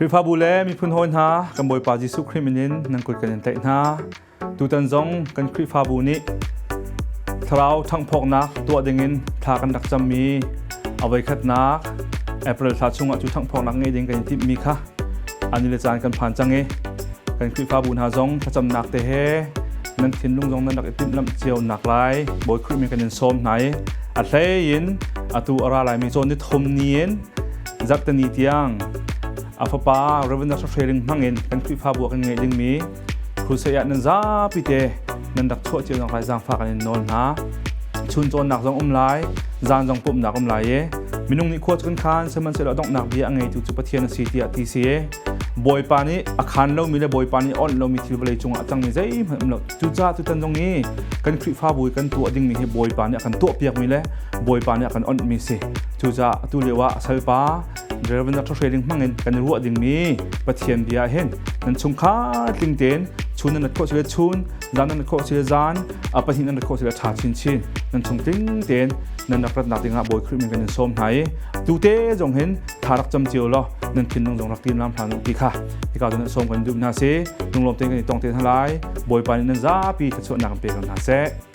Khrihfabu le miphun hawi hna, kan Bawipa Jesuh Khrih min in nan kut kan in tlaih hna. Tutan zong kan Khrihfabu nih thlarau ṭhanghphawknak tuah dingin thla kan rak cammi a voikhatnak April thla chungah cu ṭhanghphawknak ngeih ding kan i timhmi kha ani le caan kan phan cang i kan Khrihfabu hna zong thlacamnak te he nan thinlung zong nan rak i timhlamh cio nak lai Bawi Khrih min kan in sawm hna i a hlei in atu a ra laimi cawn ni thum ni in zarhteni tiang a fapa Reverend Dr. Hreling hmangin kan Khrihfabu ah kan ngeih dingmi crusade ah nan zapi te nan rak chuah cio nak lai zaangfah kan in nawl hna. Chun cawnnak zong um lai, zan zong pumhnak um lai i minung nih khua cu kan khan sihmanhsehlaw donghnak bia a ngeitu cu Pathian a si tiah ti si i Bawipa nih a khan lomi le Bawipa nih a onh lomi thil vawlei cungah a cangmi zeihmanh um lo. Cucaah tutan zong i kan Khrihfabu i kan tuah dingmi hi Bawipa nih a kan tuahpiakmi le Bawipa nih a kan onhmi si. Cucaah atu lio ah salpa Reverend Dr. Hreling hmangin kan i ruah dingmi Pathian bia hin nan chungkhar tling tein chun nan rat khawh sile chun, zan nan rat khawh sile zan, a pahnih nan rat khawh sile ṭha chinchin nan chung tling tein nan rak ratnak dingah Bawi Khrih min kan in sawm hna i tute zong hin tha rak cam cio law nan thinlung zong rak tim lam hlan u ti kha hika cun sawm kan duh hna si lunglawm tein kan i tong te hna lai Bawipa nih nan zapi thluachuahnak in pe ko hna seh.